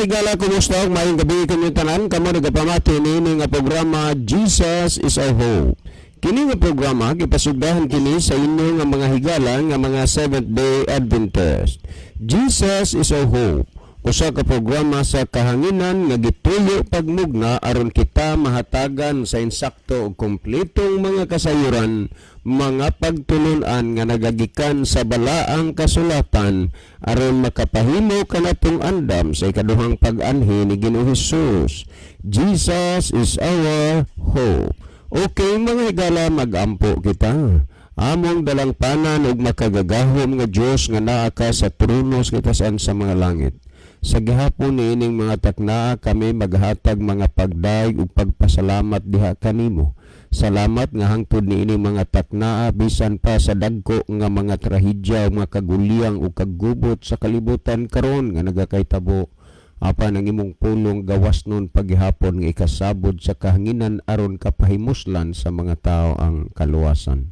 Higala, kumusta? Maayong gabi kanyong tanan. Kamo nagapamati niini nga programa, Jesus is Our Hope. Kini nga programa gipasugdahan kini sa inyo nga mga higala nga mga Seventh Day Adventist. Jesus is Our Hope. Usa ka programa sa kahanginan nga gituyo pagmugna aron kita mahatagan sa insakto ug kompletong mga kasayuran, mga pagtulunan nga nagagikan sa balaang kasulatan aron makapahimo kanatong andam sa ikaduhang pag-anhi ni Ginoong Hesus. Jesus is our hope. Okay, mga higala, magampo kita. Among dalangpanan ug makagagahom nga Dios nga naa ka sa trono sa kitasan sa mga langit. Sa gihapon niining mga taknaa, kami maghatag mga pagdayeg ug pagpasalamat diha kanimo. Salamat nga hangtod niining mga taknaa, bisan pa sa dagko nga mga trahedya ug mga kaguliyang ug kagubot sa kalibutan karon nga nagakahitabo, apan ang imong pulong gawas nun paghihapon nga ikasabod sa kahanginan aron kapahimuslan sa mga tao ang kaluwasan.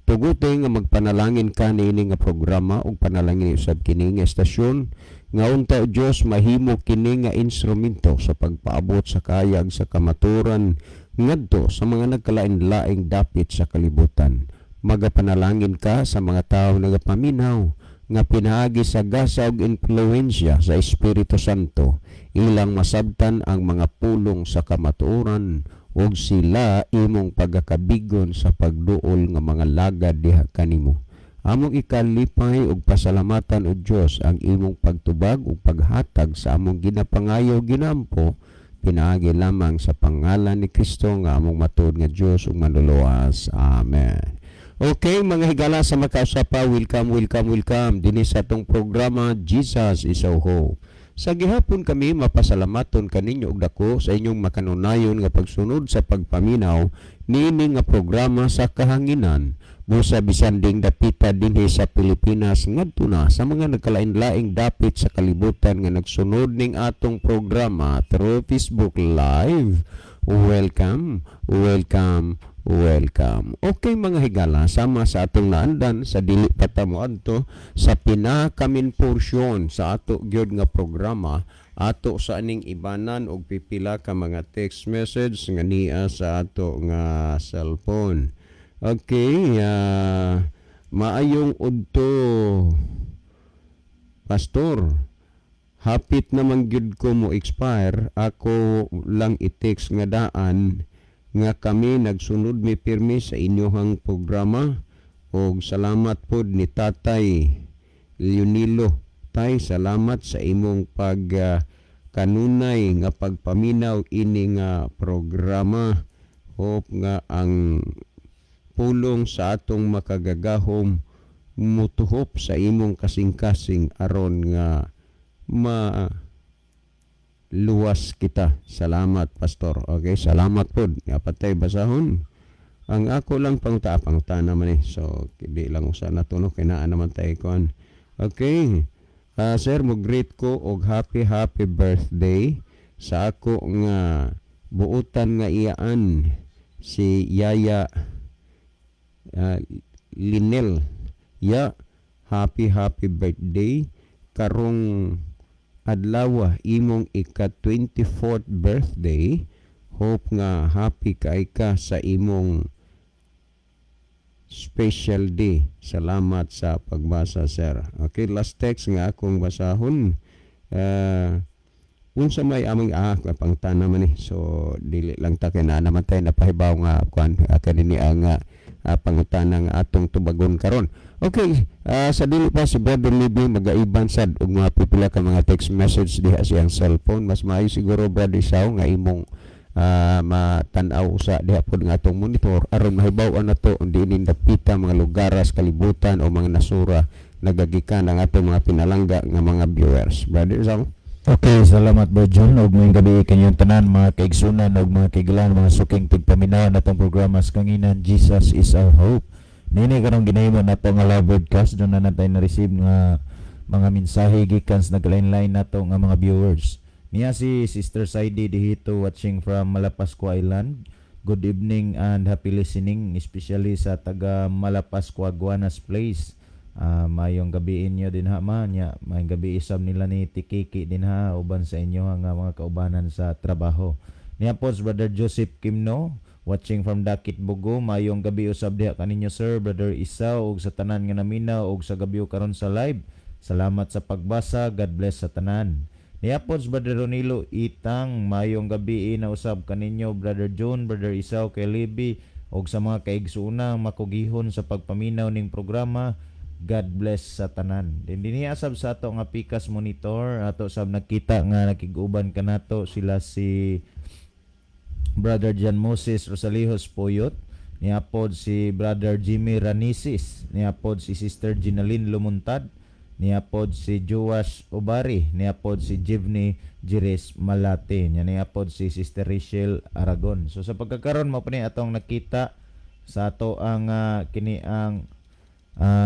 Tuguti nga magpanalangin ka niini nga programa ug panalangin usab kini nga estasyon nga unta, o Dios, mahimo kini nga instrumento sa pagpaabot sa kayag sa kamaturan ngadto sa mga nagkalain-laing dapit sa kalibutan. Magapanalangin ka sa mga tawo nagapaminaw nga pinaagi sa gasa ug impluwensya sa Espiritu Santo ilang masabtan ang mga pulong sa kamatuoran ug sila imong pagakabigon sa pagduol nga mga lagad diha kanimo. Among ikalipay ug pasalamatan, o Dios, ang imong pagtubag ug paghatag sa among ginapangayo, ginampo, pinaagi lamang sa pangalan ni Kristo nga among matuod nga Dios ug Manluluwas. Amen. Okay, mga higala, sa makausapa, welcome, welcome, welcome dinhi sa atong programa, Jesus is Our Hope. Sa gihapon kami mapasalamaton kaninyo og dako sa inyong makanunayon nga pagsunod sa pagpaminaw niini nga programa sa kahanginan. Busa bisan ding dapita dinhi sa Pilipinas ngadto na sa mga nagkalain-laing dapit sa kalibutan nga nagsunod ning atong programa through Facebook Live. Welcome, welcome, welcome. Okay, mga higala, sama sa atong naandan, sa dili pa ta moadto sa pinakamin porsyon sa ato gyud nga programa, ato sa aning ibanan og pipila ka mga text message nga niya sa ato nga cellphone. Okay, maayong udto, Pastor. Hapit naman gyud ko mo expire, ako lang i-text nga daan nga kami nagsunod mi pirmi sa inyohang programa og salamat pod ni Tatay Leonilo. Tay, salamat sa imong pag kanunay nga pagpaminaw ini nga programa. Hope nga ang pulong sa atong makagagahom mutuhop sa imong kasing-kasing aron nga ma luwas kita. Salamat, Pastor. Okay, salamat pod. Nga patay basahon. Ang ako lang pangta naman eh. So, di lang usa na to, no, kay naa naman tayo kuan. Okay. Sir, mo greet ko og happy happy birthday sa ako nga buutan nga iyaan, si Yaya Linel. Ya, happy happy birthday karong adlaw, imong ika 24th birthday. Hope nga happy kay ka sa imong special day. Salamat sa pagbasa, sir. Okay, last text nga akong basahon. Unsa may aming pangtana man eh. So dili lang ta kay naa naman tayo napahibaw nga kuan kanini ang pangutana nga atong tubagon karon. Okay, sa dili pa si Brother Libby magaiban sad og mga pipila ka mga text message diha siyang cellphone. Mas maayo siguro, Brother Isaw, nga imong matan-aw usa diha pod nga atong monitor aron mahibaw-an nato diin dapita mga lugaras kalibutan o mga nasura nagagikan ang atong mga pinalangga nga mga viewers. Brother Isaw. Okay, salamat, Bro John. Ug maayong gabi kanyong tanan, mga kaigsunan ug mga kaiglan, mga suking tigpaminaw natong programa sa kanginan, Jesus is Our Hope. Nini karong ginahimo nato nga live broadcast, doon na natay na-receive nga mga mensahe gikan sa naglain-lain nato nga mga viewers. Niya si Sister Saidi dihito, watching from Malapascua Island. Good evening and happy listening, especially sa taga Malapascua, Guanas Place. Maayong gabi inyo dinha ma nya, maayong gabi isab nila ni Tikiki dinha uban sa inyo nga mga kaubanan sa trabaho. Niya po si Brother Joseph Kimno, watching from Dakit Bogo. Maayong gabi usab diha kaninyo, sir, Brother Isaw, ug sa tanan nga naminaw ug sa gabi karon sa live. Salamat sa pagbasa. God bless sa tanan. Niya po si Brother Ronilo Itang, maayong gabi na usab kaninyo, Brother John, Brother Isaw, kay Libby ug sa mga kaigsuonang makugihon sa pagpaminaw ning programa. God bless sa tanan. Din dinhi asab sa ato nga Pikas monitor, ato sab nakita nga nakig-uban kanato sila si Brother John Moses Rosalijos Poyot, niapod si Brother Jimmy Ranisis, niapod si Sister Ginaline Lumuntad, niapod si Joash Obari, niapod si Jivni Jiris Malate, nya niapod si Sister Rachel Aragon. So sa pagkakaron mo pa ni atong nakita sa ato ang kini ang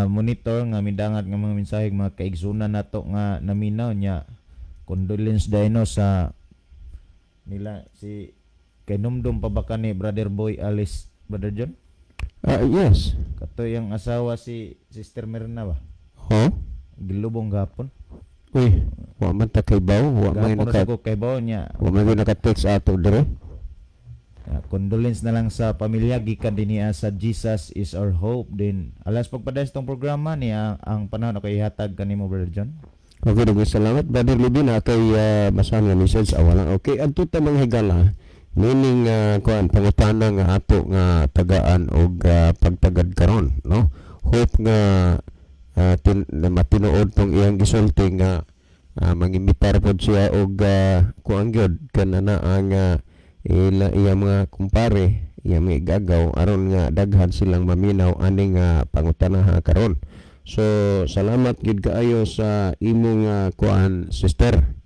monitor nga midangat nga mga mensahe, mga kaigsunan nato nga naminaw nya. Condolence dayno sa nila si kay numdum pa ba kani Brother Boy Alice, Brother John? Ah, yes. Kato yung asawa si Sister Mirna ba? Ho? Gilubong gapon. Uy, wa man ta kay baw, wa may Gapon naka sa ko kay baw niya. Wa may naka-text ato dire. Condolence na lang sa pamilya gikan dinhi sa Jesus is Our Hope din. Alas pagpadayon tong programa niya ang panahon ako ihatag kanimo, Brother John. Okay, daghang salamat, Brother Libby, na kay basahan nga message awa lang. Okay, adto ta, mga higala, meaning kuan pangutana nga ato nga tagaan og pagtagad karon, no? Hope nga na matinuod tong iyang gisulti nga mangimbitar pod siya og kuan gyud kanana ang ila iya mga kumpare, iya mga igagaw aron nga daghan silang maminaw aning pangutana karon. So salamat gid kaayo sa imong kuan, sister,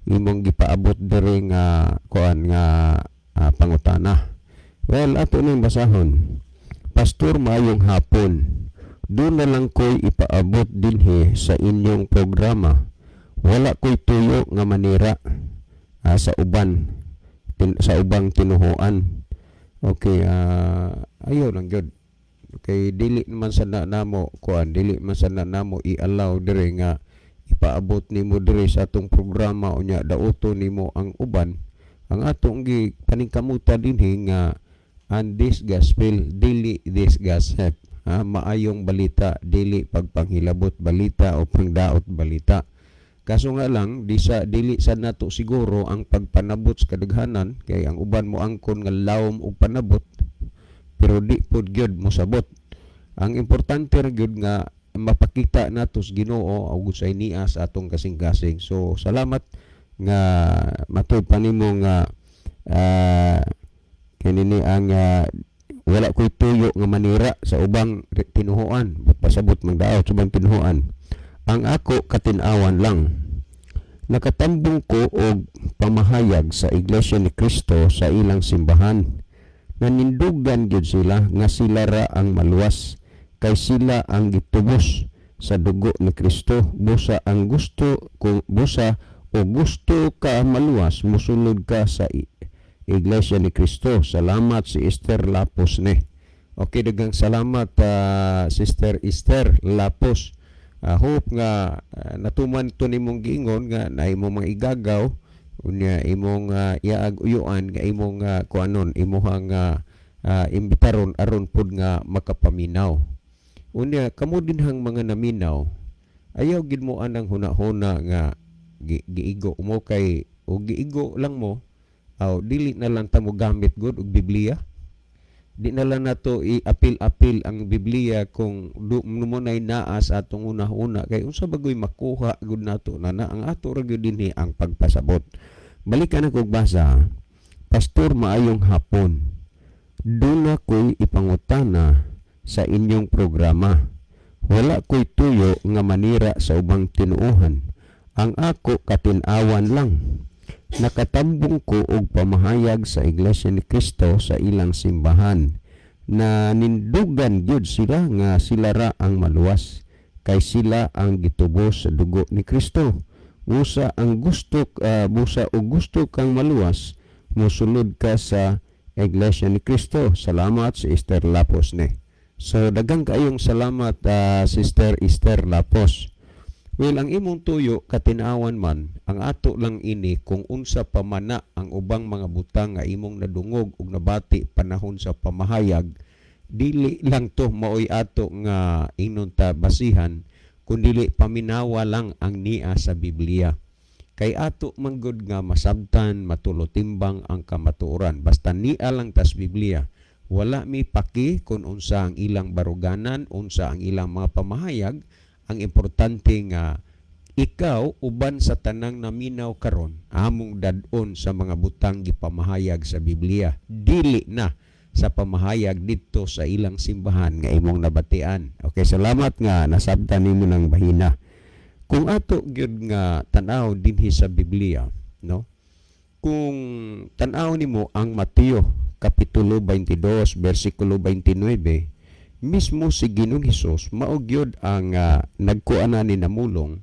imong gipaabot diri nga kuan nga pangutana. Well, ato ning basahon. "Pastor, maayong hapon. Doon na lang ko'y ipaabot dinhi sa inyong programa. Wala ko'y tuyo nga manira sa ubang tinuhuan." Okay, ayaw lang gyud. Kay dili man sa na namo kuan, dili man sa na namo i-allow dire nga ipaabot nimo dire sa atong programa unya dauto nimo ang uban. Ang atong gi paningkamutan dinhi nga and this gospel, dili this gossip. Ha, maayong balita, dili pagpanghilabot balita o pangdaot balita. Kaso nga lang di sa dili sa nato siguro ang pagpanabot sa kadaghanan kay ang uban mo angkon nga lawom og panabot pero di pud gyud mosabot. Ang importante ra gyud nga mapakita nato sa Ginoo ug sa niya sa atong kasing-kasing. So salamat nga matud pa nimo nga kinini ang wala ko'y tuyo nga manira sa ubang tinuhuan, but pasabot magdaot sa ubang tinuhuan. Ang ako katin-awan lang. Nakatambong ko og pamahayag sa Iglesia ni Cristo sa ilang simbahan. Nanindugan gyud sila nga sila ra ang maluwas kay sila ang gitubos sa dugo ni Kristo. Busa ang gusto kung busa o gusto ka maluwas, musulod ka sa Iglesia ni Cristo. Salamat, si Esther Lapos ne." Okay, daghang salamat, Sister Esther Lapos. Hope nga natuman to nimong giingon nga na imong mga igagaw unya imong iaag uyuan nga imong kuanon imuhang imbitaron aron pud nga makapaminaw. Unya kamo dinhang mga naminaw, ayaw gid mo anang huna-huna nga giigo mo kay o giigo lang mo aw dili na lang ta mo gamit gud og Biblia. Di na lang nato i-apil-apil ang Biblia kung du, mo nay naa sa atong una-una kay unsa bagoy makuha gud nato na, na ang ato ra gyud dinhi ang pagpasabot. Balikan ako og basa. "Pastor, maayong hapon. Duna ko'y ipangutana sa inyong programa. Wala ko'y tuyo nga manira sa ubang tinuohan. Ang ako katin-awan lang. Nakatambong ko og pamahayag sa Iglesia ni Cristo sa ilang simbahan. Na nindugan gyud sila nga sila ra ang maluwas kay sila ang gitubos sa dugo ni Kristo. Busa ang gusto busa og gusto kang maluwas, mosulod ka sa Iglesia ni Cristo. Salamat, si Esther Lapos ne." So daghang kaayong salamat, Sister Esther Lapos. Well, ang imong tuyo katinawan man, ang ato lang ini kung unsa pa man na ang ubang mga butang nga imong nadungog ug nabati panahon sa pamahayag, dili lang to maoy ato nga ingnon ta basihan, kundili paminawa lang ang nia sa Biblia. Kay ato manggod nga masabtan, matulotimbang ang kamatuoran. Basta nia lang tas Biblia. Wala mi paki kung unsa ang ilang baruganan, unsa ang ilang mga pamahayag. Ang importante nga ikaw uban sa tanang naminaw karon among dad-on sa mga butang gipamahayag sa Biblia, dili na sa pamahayag didto sa ilang simbahan nga imong nabatian. Okay, salamat nga nasabtan nimo ng bahina. Kung ato gyud nga tan-aw dinhi sa Biblia, no? Kung tan-aw nimo ang Mateo kapitulo 22 bersikulo 29, mismo si Ginoong Hesus mao gyud ang nagkuan na ni namulong,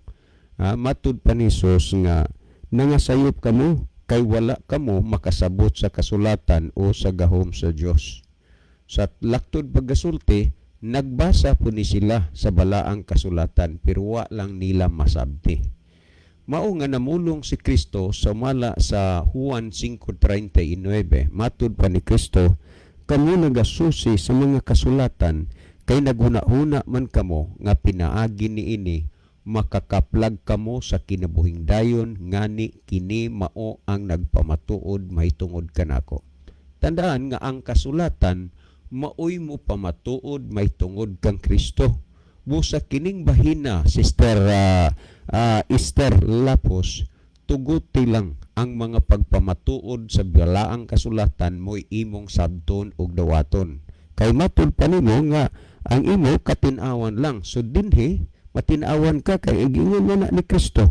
matud pa ni Hesus nga nangasayop kamo kay wala kamo makasabot sa kasulatan o sa gahom sa Dios. Sa laktod paggasulti, nagbasa po ni sila sa balaang kasulatan pero wa lang nila masabti. Mao nga namulong si Kristo sumala sa Juan 5:39, matud pa ni Kristo, "Kamo nagasusi sa mga kasulatan kay naghuna-huna man kamo nga pinaagi niini makakaplag kamo sa kinabuhing dayon, ngani kini mao ang nagpamatuod mahitungod kanako." Tandaan nga ang kasulatan maoy mo pamatuod mahitungod kang Kristo. Busa kining bahina, Sister Esther Lapos, tuguti lang ang mga pagpamatuod sa balaang kasulatan mo'y imong sabton ug dawaton. Kay matud pa nimo nga ang imo katin-awan lang. So dinhi matin-awan ka kay giingon na ni Kristo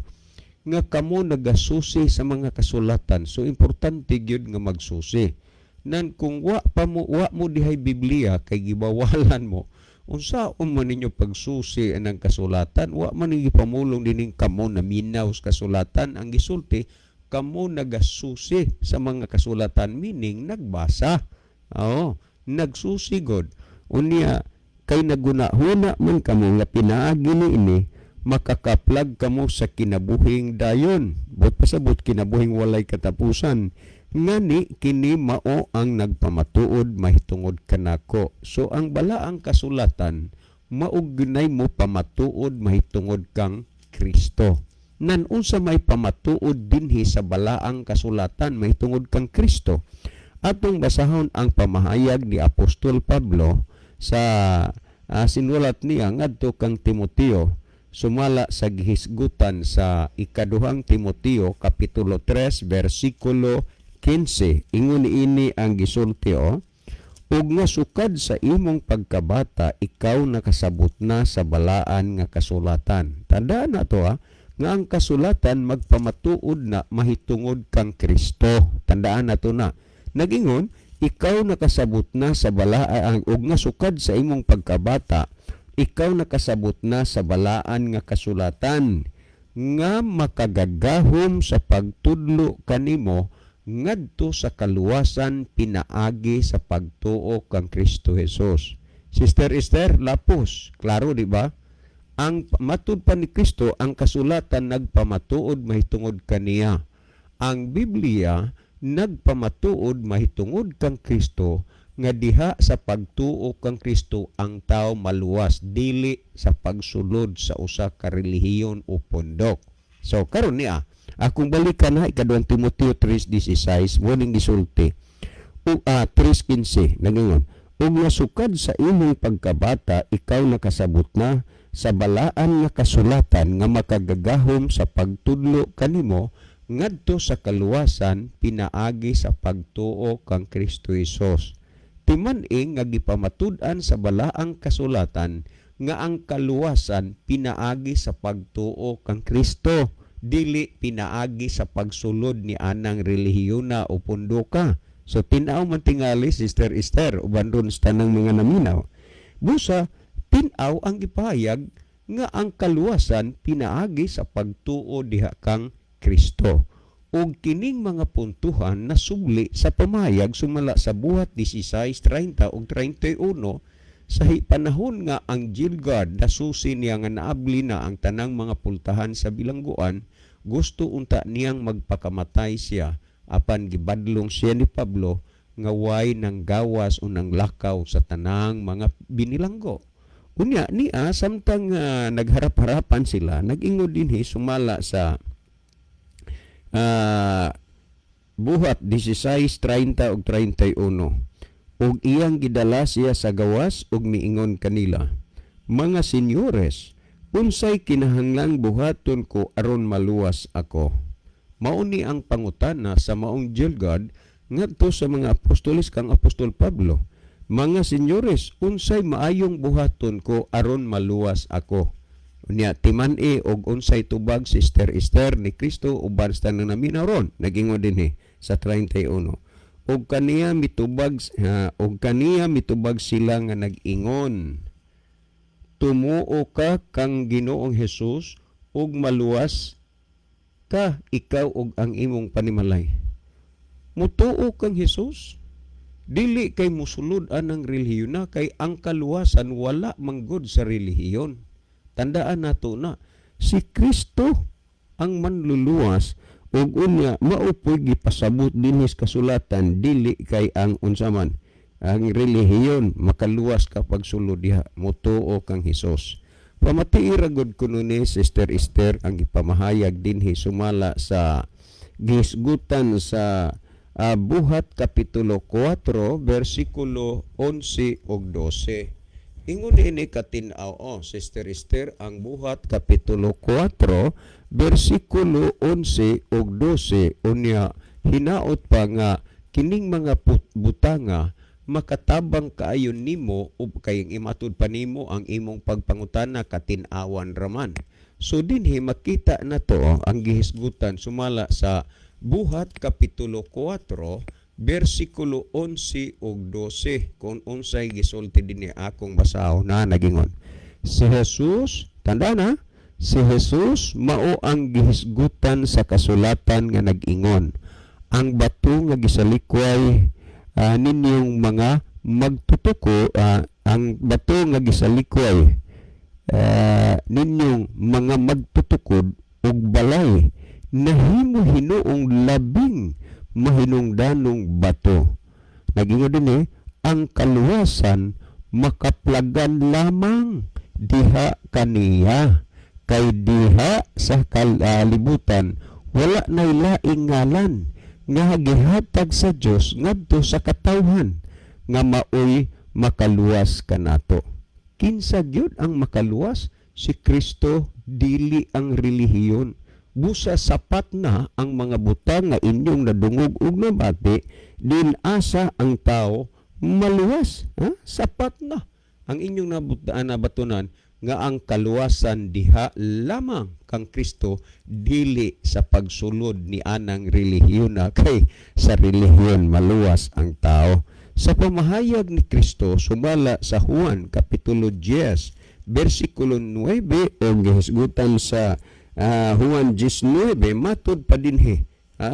nga kamo nagasusi sa mga kasulatan. So importante gyud nga magsusi. Nan kung wa pa mo, wa mo dihay Biblia kay gibawalan mo, unsaon man ninyo pagsusi ang kasulatan? Wa man ninyo pamulong dining kamo naminaw sa kasulatan. Ang gisulti, kamo nagasusi sa mga kasulatan, meaning nagbasa. Oo, nagsusigod. Unya kay naguna-huna man kamo nga pinaagi ni ini makakaplag kamo sa kinabuhing dayon. Buot pasabot, kinabuhing walay katapusan. Ngani kini mao ang nagpamatuod mahitungod kanako. So ang balaang kasulatan mao gyunay mo pamatuod mahitungod kang Kristo. Nan unsa may pamatuod dinhi sa balaang kasulatan mahitungod kang Kristo? Atong basahon ang pamahayag ni Apostol Pablo sa sinulat niya ngadto kang Timoteo sumala sa gihisgutan sa Ikaduhang Timoteo kapitulo 3 bersikulo 15. Ingon niini ang gisulti o, "Ug nga sukad sa imong pagkabata ikaw nakasabot na sa balaan nga kasulatan." Tandaan na to ha, nga ang kasulatan magpamatuod na mahitungod kang Kristo. Tandaan na to na. Nagingon, ikaw nakasabot na sa balaan, ug nga sukad sa imong pagkabata ikaw nakasabot na sa balaan nga kasulatan nga makagagahom sa pagtudlo kanimo ngadto sa kaluwasan pinaagi sa pagtuo kang Kristo Jesus. Sister Esther Lapos, klaro di ba? Ang matud pa ni Kristo, ang kasulatan nagpamatuod mahitungod kaniya. Ang Biblia nagpamatuod mahitungod kang Kristo nga diha sa pagtuo kang Kristo ang tao maluwas, dili sa pagsulod sa usa ka relihiyon o pundok. So karon niya, akong balikan ha, Ikaduhang Timoteo 3:16 mo ning gisulti. O 3:15 nagingon, "Ug nga sukad sa imong pagkabata ikaw nakasabot na sa balaan nga kasulatan nga makagagahom sa pagtudlo kanimo ngadto sa kaluwasan pinaagi sa pagtuo kang Kristo Hesus." Timan-i nga gipamatud-an sa balaang kasulatan nga ang kaluwasan pinaagi sa pagtuo kang Kristo, dili pinaagi sa pagsulod ni anang relihiyona o pundoka. So tin-aw man tingali, Sister Esther, uban ron sa tanang mga naminaw. Busa tin-aw ang gipahayag nga ang kaluwasan pinaagi sa pagtuo diha kang Kristo. Ug kining mga puntuhan nasubli sa pamahayag sumala sa Buhat 16:30 ug 31. Sa panahon nga ang jail guard nasusi niya nga naabli na ang tanang mga pultahan sa bilangguan, gusto unta niyang magpakamatay siya, apan gibadlong siya ni Pablo nga way nang gawas o nang lakaw sa tanang mga binilanggo. Unya niya, samtang nagharap-harapan sila, nag-ingon dinhi sumala sa Buhat 16:30 ug 31, "Ug iyang gidala siya sa gawas ug miingon kanila, 'Mga senyores, unsay kinahanglang buhaton ko aron maluwas ako?'" Mao ni ang pangutana sa maong jail guard ngadto sa mga apostoles kang Apostol Pablo. "Mga senyores, unsay maayong buhaton ko aron maluwas ako?" Unya timan-i og unsay tubag, Sister Esther, ni Kristo uban sa tanang naminaw ron. Nagingon dinhi sa 31. "Og kaniya mitubag sila nga nag-ingon, 'Tumuo ka kang Ginoong Hesus ug maluwas ka, ikaw ug ang imong panimalay.'" Mutuo kang Hesus. Dili kay musulod anang relihiyon na, kay ang kaluwasan wala manggod sa relihiyon. Tandaan nato na si Kristo ang manluluwas ug unya mao po'y gipasabot dinhi sa kasulatan, dili kay ang unsa man ang relihiyon makaluwas ka pagsulod diha, mutuo kang Hesus. Pamatii ra gud kuno ni Sister Esther ang gipamahayag dinhi sumala sa gihisgutan sa Buhat kapitulo 4 bersikulo 11 ug 12. Ingon ini katin-aw, oh, Sister Esther, ang Buhat kapitulo 4 bersikulo 11 ug 12. Unya hinaot pa nga kining mga butanga makatabang kaayo nimo ug kay imatud pa nimo ang imong pagpangutana katin-awan raman. So dinhi makita na to, oh, ang gihisgutan sumala sa Buhat kapitulo 4 bersikulo 11 ug 12, kung unsay gisulti dinhi, akong basahon na. Nagingon si Jesus, tanda na, si Jesus mao ang gihisgutan sa kasulatan nga nag-ingon, 'Ang bato nga gisalikway ninyong mga magtutuko, ang bato nga gisalikway ninyong mga magtutukod og balay nahimo hinuong labing mahinungdanong bato.'" Nagingon din eh, "Ang kaluwasan makaplagan lamang diha kaniya, kay diha sa kalibutan wala nay laing ngalan nga gihatag sa Dios ngadto sa katawhan nga maoy makaluwas kanato." Kinsa gyud ang makaluwas? Si Kristo, dili ang relihiyon. Busa sapat na ang mga butang nga inyong nadungog ug nabati, din asa ang tao maluwas. Ha? Sapat na ang inyong nabatunan nga ang kaluwasan diha lamang kang Kristo, dili sa pagsulod ni anang relihiyon na kay sa relihiyon maluwas ang tao. Sa pamahayag ni Kristo sumala sa Juan kapitulo 10 bersikulo 9 o gihisgutan sa Juan 19, matud pa dinhi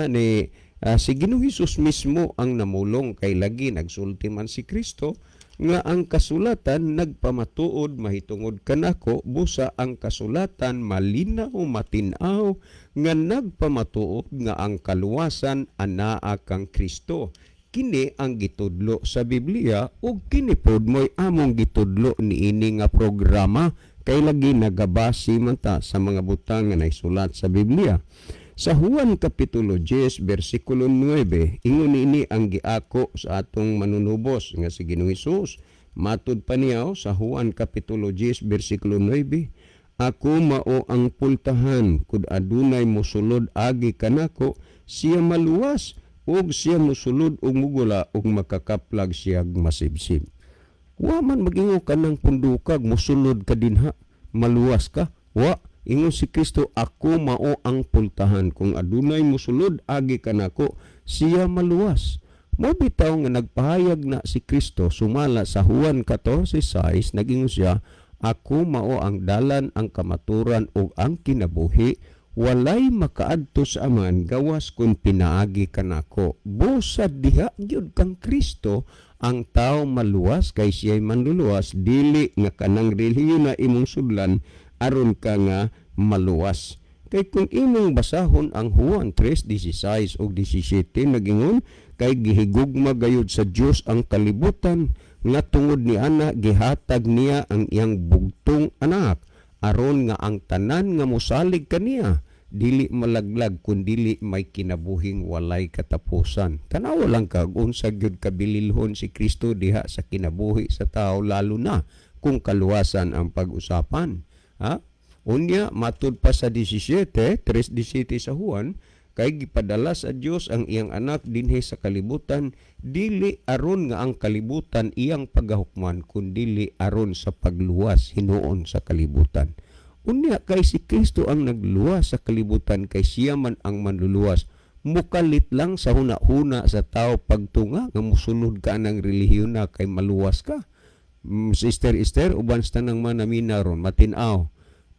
ni si Ginoong Hesus mismo ang namulong, kay lagi nagsulti man si Kristo nga ang kasulatan nagpamatuod mahitungod kanako, busa ang kasulatan malinaw matin-aw nga nagpamatuod nga ang kaluwasan anaa kang Kristo. Kini ang gitudlo sa Biblia ug kini pod mo'y among gitudlo niini nga programa, kay lagi nagabase man ta sa mga butang nga naisulat sa Biblia. Sa Juan kapitulo 10 bersikulo 9, ingon niini ang giako sa atong manunubos nga si Ginoong Hesus. Matud pa niya, oh, sa Juan kapitulo 10 bersikulo 9, "Ako mao ang pultahan, kud adunay mosulod agi kanako, siya maluwas, ug siya mosulod ug mugula ug makakaplag siyag masibsib." Wa man magingon ka ng pundukag, mosulod ka dinha, maluwas ka. Wa. Ingon si Kristo, "Ako mao ang pultahan. Kung adunay mosulod agi kanako, siya maluwas." Mo bitaw nga nagpahayag na si Kristo sumala sa Juan 14:6, nagingon siya, "Ako mao ang dalan, ang kamaturan ug ang kinabuhi. Walay makaadto sa Amahan gawas kung pinaagi kanako. Busa diha gyud kang Kristo ang tao maluwas, kay siya'y manluluwas, dili nga kanang relihiyon na imong sudlan aron ka nga maluwas. Kay kung imong basahon ang Juan 3:16 ug 17, nagingon, "Kay gihigugma gayud sa Dios ang kalibutan nga tungod ni ana gihatag niya ang iyang bugtong anak, aron nga ang tanan nga mosalig kaniya dili malaglag kun dili may kinabuhing walay katapusan." Tanawa lang kag unsa gyud kabililhon si Kristo diha sa kinabuhi sa tao, lalo na kung kaluwasan ang pag-usapan. Ha? Unya, matud pa sa 17, 3:17 sa Juan, kay gipadala sa Dios ang iyang anak dinhi sa kalibutan, dili aron nga ang kalibutan iyang pagahukman, kundili aron sa pagluwas hinuon sa kalibutan. Unya kay si Kristo ang nagluwas sa kalibutan, kay siya man ang manluluwas. Mukalit lang sa huna-huna sa tao pagtunga nga musulod ka ng relihiyon na kay maluwas ka. Sister Esther, uban sa tanang manamina ron, matin-aw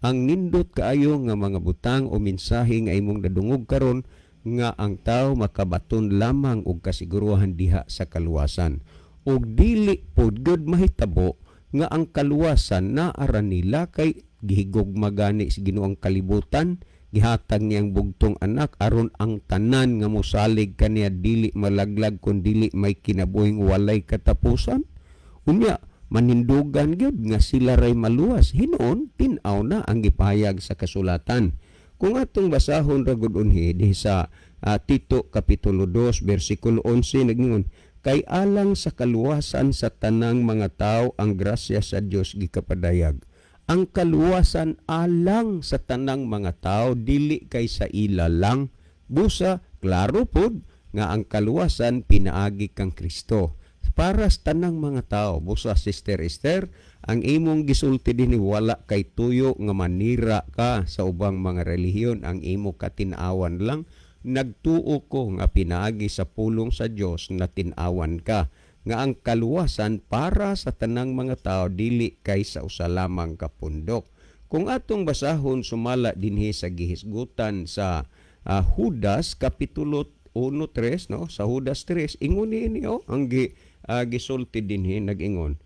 ang nindot kaayo nga mga butang o mensahe nga imong nadungog karon nga ang tao makabaton lamang og kasiguruhan diha sa kaluwasan. Ug dili pod gud mahitabo nga ang kaluwasan naara nila, kay gihigugma gani sa Ginoo ang kalibutan, gihatag niyang bugtong anak aron ang tanan nga mosalig kaniya dili malaglag kun dili may kinabuhing walay katapusan. Unya manindugan gyud nga sila ray maluwas. Hinuon tin-aw na ang gipahayag sa kasulatan. Kung atong basahon ra gud unhi dihi sa Tito kapitulo 2 bersikulo 11, nagingon, "Kay alang sa kaluwasan sa tanang mga tao ang grasya sa Dios gikapadayag." Ang kaluwasan alang sa tanang mga tao, dili kay sa ila lang. Busa klaro pod nga ang kaluwasan pinaagi kang Kristo para sa tanang mga tao. Busa, Sister Esther, ang imong gisulti dinhi, wala kay tuyo nga manira ka sa ubang mga relihiyon. Ang imo katin-awan lang, nagtuo ko nga pinaagi sa pulong sa Dios na tin-awan ka nga ang kaluwasan para sa tanang mga tao, dili kay sa usa lamang ka pundok. Kung atong basahon sumala dinhi sa gihisgutan sa Judas kapitulo 1:3, no, sa Judas 3, ingon niini, oh, ang gisulti dinhi, nag-ingon,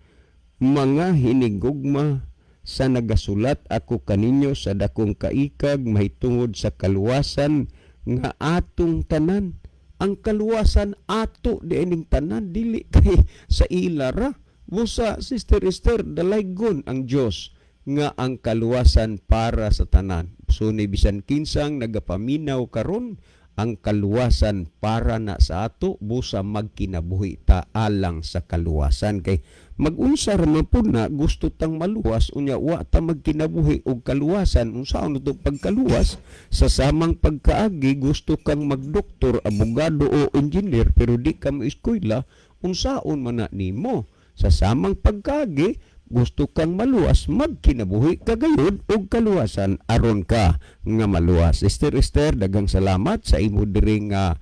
"Mga hinigugma, sa nagasulat ako kaninyo sa dakong kaikag mahitungod sa kaluwasan nga atong tanan." Ang kaluwasan ato diining tanan, dili kay sa ila ra. Busa, Sister Esther, dalaygon ang Dios nga ang kaluwasan para sa tanan. So ni bisan kinsang nagapaminaw karon, ang kaluwasan para na sa ato. Busa magkinabuhi ta alang sa kaluwasan, kay magunsa ra man pud na gusto tang maluwas unya wa ta magkinabuhi og kaluwasan? Unsaon to pagkaluwas? Sa samang pagkaagi, gusto kang magdoktor, abogado o engineer pero di ka moeskwela, unsaon man na nimo? Sa samang pagkaagi, gusto kang maluwas, magkinabuhi ka gayud og kaluwasan aron ka nga maluwas. Sister Esther, daghang salamat sa imo diri nga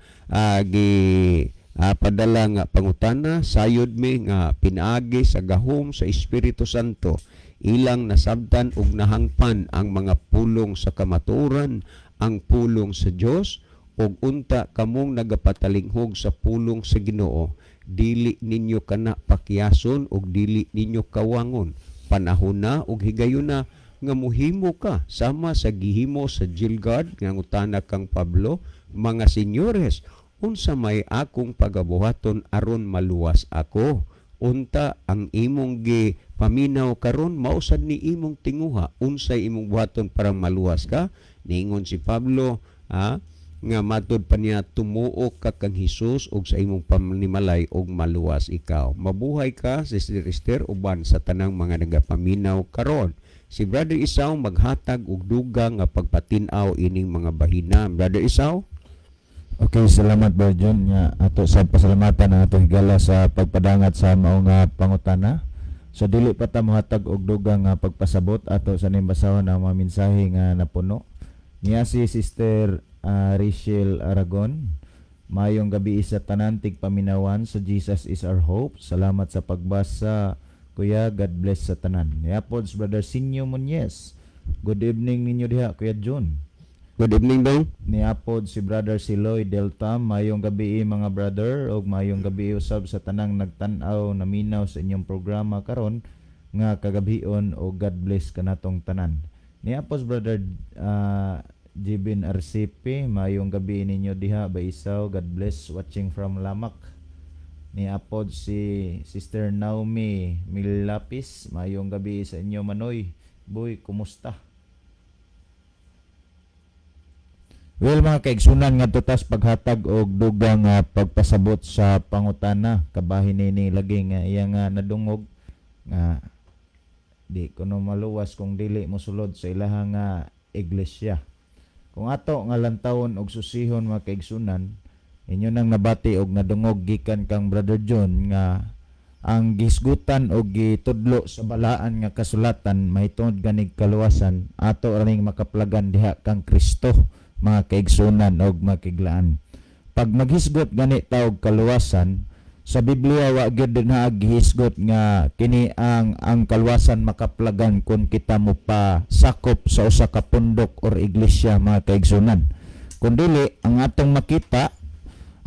gi padala nga pangutana. Sayod mi nga pinaagi sa gahom sa Espiritu Santo, ilang nasabtan ug nahangpan ang mga pulong sa kamatuoran, ang pulong sa Dios. Ug unta kamong nagapatalinghog sa pulong sa Ginoo, dili ninyo kana pakiyason ug dili ninyo kawangon. Panahon na ug higayon na nga muhimo ka sama sa gihimo sa Gilgad nga ngutana kang Pablo, "Mga senyores, unsa may akong pagabuhaton aron maluwas ako?" Unta ang imong gi paminaw karon, mausad ni imong tinguha unsay imong buhaton para maluwas ka. Niingon si Pablo, nga matud pa niya, tumuo ka kang Hesus ug sa imong panimalay ug maluwas ikaw. Mabuhay ka, Sister Esther, uban sa tanang mga nagapaminaw karon. Si Brother Isaw maghatag og dugang nga pagpatin-aw ining mga bahina. Brother Isaw? Okay, salamat, Brother John. Nga ato sa pasalamatan ang atong higala sa pagpadangat sa mao nga pangutana. So dili pa ta mohatag og dugang nga pagpasabot, ato sa ning basahon ang mga mensahe nga napuno. Niya si Sister Rachel Aragon. "Mayong gabi sa tanan tigpaminawan sa Jesus is Our Hope. Salamat sa pagbasa, Kuya. God bless sa tanan." Niya pod si Brother Sinyo Munyes. "Good evening ninyo diha, Kuya John." Good evening, Dong. Niapod si Brother Siloy Delta. Mayong gabi, mga brother, ug mayong gabi usab sa tanang nagtan-aw, naminaw sa inyong programa karon nga kagabion, ug God bless kanatong tanan. Niapod Brother Jibin RCP, mayong gabi ninyo diha Baisaw. God bless, watching from Lamak. Niapod si Sister Naomi Milapis, mayong gabi sa inyo, Manoy. Boy, kumusta? Well, mga kaigsunan, ngadto tas paghatag og dugang pagpasabot sa pangutana kabahin nini lagi nga iya nga nadungog nga di kuno maluwas kung dili mosulod sa ilaha nga iglesia. Kung ato nga lantawon og susihon, mga kaigsunan, inyo nang nabati og nadungog gikan kang Brother John nga ang gisgutan og gitudlo sa balaan nga kasulatan mahitungod ganig kaluwasan, ato raning makaplagan diha kang Kristo, mga kaigsunan og makiglaan. Pag maghisgot gani ta og kaluwasan sa Biblia, wa gyud na gihisgot nga kini ang kaluwasan makaplagan kung kita mo pa sakop sa usa ka pundok or iglesia, mga kaigsunan. Kun dili, ang atong makita,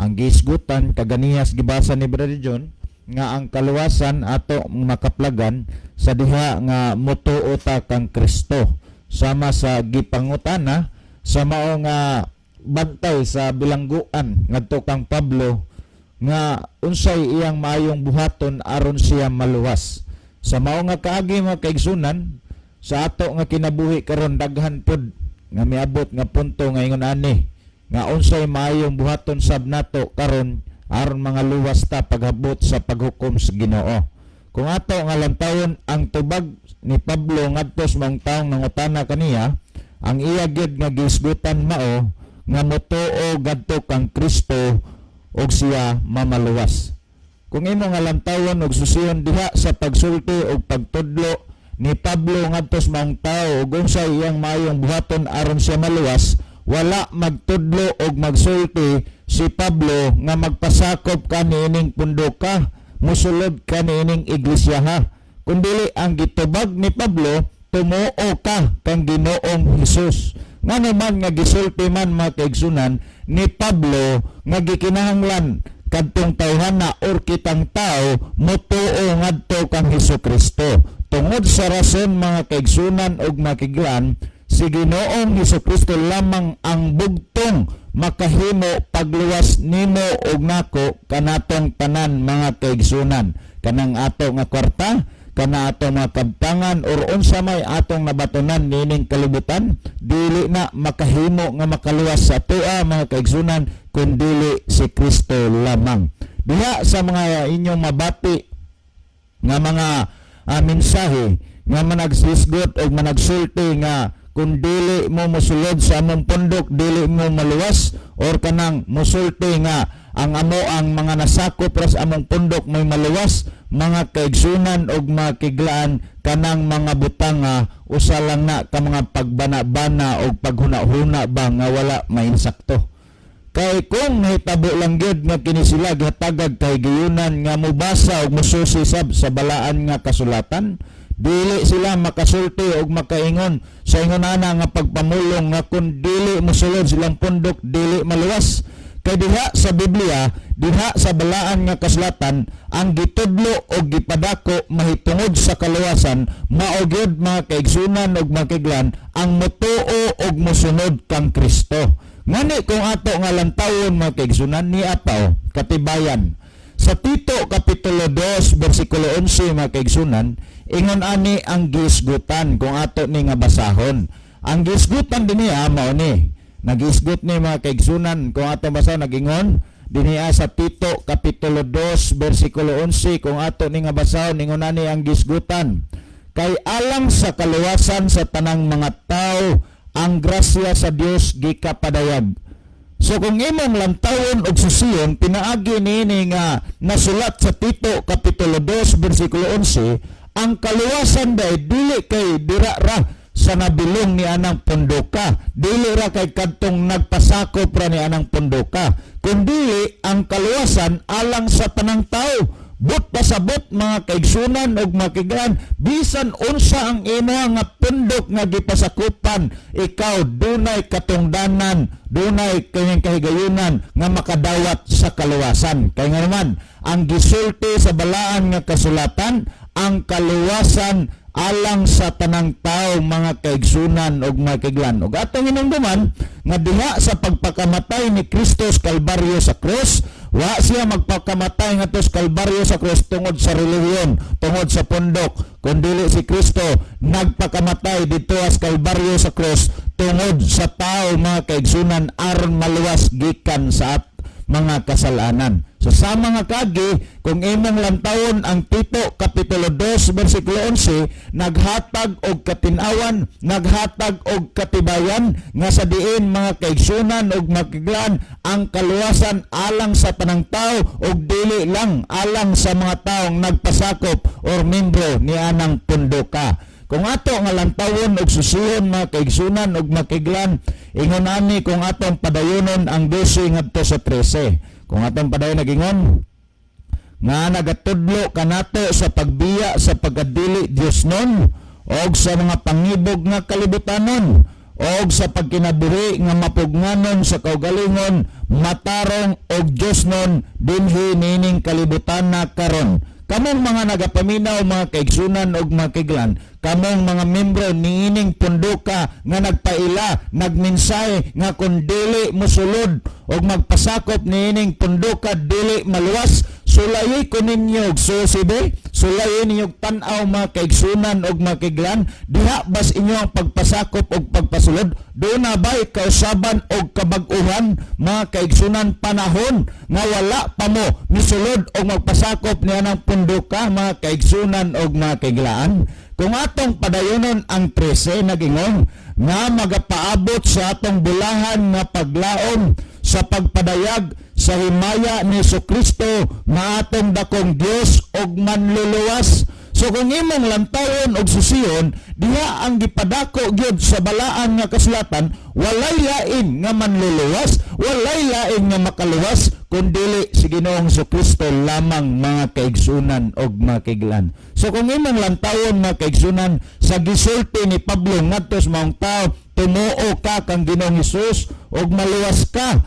ang gihisgutan kaganihas gibasa ni Brother John nga ang kaluwasan ato makaplagan sa diha nga motuo ta kang Kristo, sama sa gipangutana sa mao nga bantay sa bilangguan ngadto kang Pablo nga unsay iyang maayong buhaton aron siya maluwas. Sa mao nga kaagi, mga kaigsunan, sa ato nga kinabuhi karon, daghan pod nga miabot nga punto nga ingon ani nga unsay maayong buhaton sab nato karon aron mga luwas ta paghabot sa paghukom sa Ginoo. Kung ato nga lantawon ang tubag ni Pablo ngadto sa maong taong nangutana kaniya, ang iya gyud nga gisgutan mao nga motuo gadto kang Kristo ug siya mamaluwas. Kung imo nga lantawon og susiyon diha sa pagsulti og pagtudlo ni Pablo ngadto sa maong tawo ug unsay iyang maayong buhaton aron siya maluwas, wala magtudlo og magsulti si Pablo nga magpasakop ka niining pundoka, musulod ka niining iglesia ha. Kundili ang gitubag ni Pablo, tumuo ka kang Ginoong Hesus. Ngano man nga gisulti man, mga kaigsunan, ni Pablo nga gikinahanglan kadtong tawhana or kitang tao motuo ngadto kang Hesus Kristo? Tungod sa rason, mga kaigsunan ug makiglan, si Ginoong Hesus Kristo lamang ang bugtong makahimo pagluwas nimo ug nako, kanatong tanan, mga kaigsunan. Kanang ato nga kwarta, kana atong mga kabtangan or unsa may atong nabatonan nining kalibutan, dili na makahimo nga makaluwas sa atoa, mga kaigsunan, kun dili si Kristo lamang. Diha sa mga inyong mabati nga mga mensahe nga managsisgot o managsulti nga kung dili mo mosulod sa among pundok, dili mo maluwas, or kanang musulti nga ang amo ang mga nasakop ra sa among pundok may maluwas, mga kaigsunan og mga kiglaan, kanang mga butanga usa lang na ka mga pagbana-bana og paghuna-huna ba nga wala mainsakto. Kay kung nahitabo lang gyud nga kini sila gihatagag kahigayunan nga mobasa og mususi sab sa balaan nga kasulatan, dili sila makasulti og makaingon sa ingon ana nga pagpamulong nga kung dili mosulod silang pundok, dili maluwas. Kay diha sa Biblia, diha sa balaan nga kasulatan, ang gitudlo og gipadako mahitungod sa kaluwasan mao gyud, mga kaigsunan og makiglan, ang motuo og mosunod kang Kristo. Ngani kung ato nga lantawon, mga kaigsunan, ni apaw katibayan sa Tito kapitulo 2 bersikulo 11, mga kaigsunan, ingon ani ang gisgutan kung ato ni nga basahon. Ang gisgutan dinhi mao ni. Nagisgot ni, mga kaigsunan, kung ato basahon, nagingon dinhi sa Tito kapitulo 2 bersikulo 11, kung ato ni nga basahon, ingon ani ang gisgutan: "Kay alang sa kaluwasan sa tanang mga tao ang grasya sa Dios gikapadayag." So kung imong lantawon og susiyon pinaagi niini nga nasulat sa Tito kapitulo 2 bersikulo 11, ang kaluwasan day dili kay dira ra sa nabilong ni anang pundoka, dili ra kay kadtong nagpasakop ra ni anang pundoka, kundi ang kaluwasan alang sa tanang tao. But pasabot, mga kaigsunan ug mga kaiglaan, bisan unsa ang imo nga pundok nga gipasakupan, ikaw dunay katungdanan, dunay kanyang kahigayunan nga makadawat sa kaluwasan. Kay nga naman, ang gisulti sa balaan nga kasulatan, ang kaluwasan alang sa tanang tao, mga kaigsunan ug mga kaiglaan. Ug atong hinumduman nga diha sa pagpakamatay ni Kristo sa Kalbaryo sa krus, wa siya magpakamatay ngadto sa Kalbaryo sa krus tungod sa relihiyon, tungod sa pundok, kundili si Kristo nagpakamatay didto sa Kalbaryo sa krus tungod sa tao, mga kaigsunan, aron maluwas gikan sa at mga kasalanan. So sa mga kagi, kung imong lantawon ang Tito Kapitulo 2 versikulo 11, naghatag og katinawan, naghatag og katibayan nga sa diin, mga kaigsunan ug makiglan, ang kaluwasan alang sa tanang tao ug dili lang alang sa mga taong nagpasakop or membro ni anang pundoka. Kung ato nga lantawon og susihon, mga kaigsunan ug makiglan, ingon ani, kung atong padayonon ang 12 ngadto sa 13. Kung atong padayon, nagingon nga nagatudlo kanato sa pagbiya sa pagkadili Diosnon og sa mga pangibog nga kalibutanon og sa pagkinabuhi nga mapugnganon sa kaugalingon, matarong og Diosnon dinhi nining kalibutan na karon. Kamong mga nagapaminaw, mga kaigsunan og mga kaiglan, kamong mga membro niining punduka nga nagpaila, nagmensahe nga kung dili mosulod og magpasakop niining punduka, dili maluwas, sulayi ko ninyo og susibe, sulayi ninyo og tan-aw, mga kaigsunan og mga kaiglan, diha bas inyo ang pagpasakop og pagpasulod, duna ba'y kausaban og kabag-uhan, mga kaigsunan, panahon nga wala pa mo misulod og magpasakop niya ng punduka, mga kaigsunan og mga kaiglaan? Kung atong padayonon ang 13, nagingon nga magapaabot sa atong bulahan nga paglaom sa pagpadayag sa himaya ni Kristo nga atong dakong Dios og manluluwas. So kung imong lantawon og susiyon, diha ang gipadako gyud sa balaan nga kasulatan, walay lain nga manluluwas, walay lain nga makaluwas kun dili si Ginoong Kristo lamang, mga kaigsunan og mga kaiglan. So kung imong lantawon, mga kaigsunan, sa gisulti ni Pablo ngadto sa maong tao, "Tumuo ka kang Ginoong Hesus ug maluwas ka."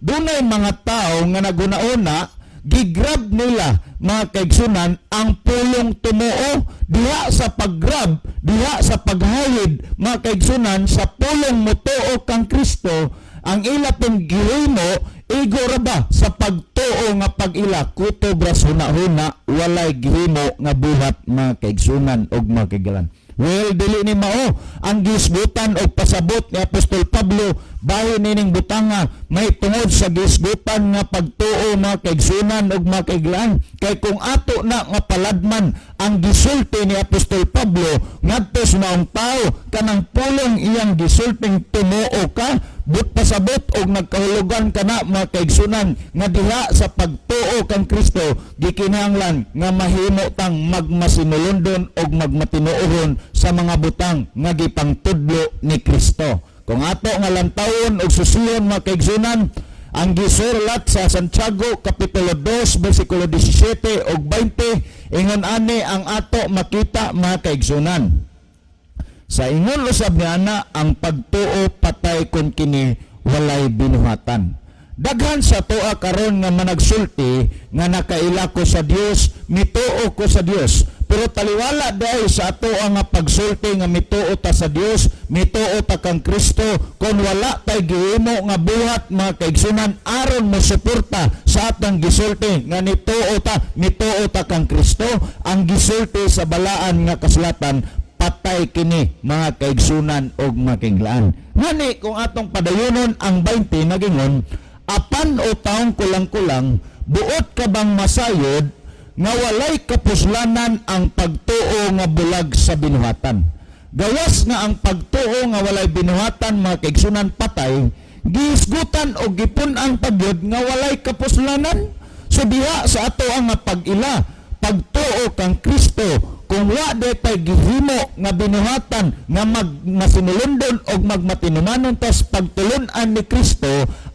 Dunay mga tao nga naguna-una, gigrab nila, mga kaigsunan, ang pulong "tumuo". Diha sa paggrab, diha sa paghayid, mga kaigsunan, sa pulong "mutuo kang Kristo", ang ila pong gihimo, igo ra ba sa pagtuo nga pag-ila, kutob ra sa huna-huna, walay gihimo nga buhat, mga kaigsunan og mga kaiglan. Well, dili ni mao ang gisgutan og pasabot ni Apostol Pablo bahin nining butanga may tungod sa gisgutan nga pagtuo, mga kaigsunan ug mga kaiglaan. Kay kung ato na nga paladman ang gisulti ni Apostol Pablo ngadto sa maong tao, kanang pulong iyang gisulting "tumuo ka", but pasabot og nagkahulugan kana, mga kaigsunan, nga diha sa pagtuo kang Kristo gikinahanglan nga mahimo tang magmasinulondon og magmatinuohon sa mga butang nga gipangtudlo ni Kristo. Kung ato nga lantawon og susiyon, mga kaigsunan, ang gisurlat sa Santiago Kapitulo 2 versikulo 17 ug 20, ingon ani ang ato makita, mga kaigsunan. Sa ingon usab ni ana, ang pagtuo patay kun kini walay binuhatan. Daghan sa atoa karon nga managsulti nga nakaila ko sa Dios, mituo ko sa Dios. Pero taliwala dahil sa ato nga pagsulti nga mituo ta sa Dios, mituo ta kang Kristo, kung wala tay gihimo nga buhat, mga kaigsunan, aron mo suporta sa atong gisulti nga nituo ta, mituo ta kang Kristo, ang gisulti sa balaan nga kasulatan, patay kini, mga kaigsunan og mga kaiglaan. Ngani kung atong padayonon ang 20, nagingon, "Apan o taong kulang-kulang, buot ka bang masayod nga walay kapuslanan ang pagtuo nga bulag sa binuhatan?" Gawas nga ang pagtuo nga walay binuhatan, mga kaigsunan, patay, gihisgutan o gipun-ang pagyud nga walay kapuslanan. So diha sa ato ang nga pag-ila, pagtuo kang Kristo, Kung wa detay gihimo nga binuhatan nga magmasinulondon og magmatinumanon tas pagtulun-an ni Kristo,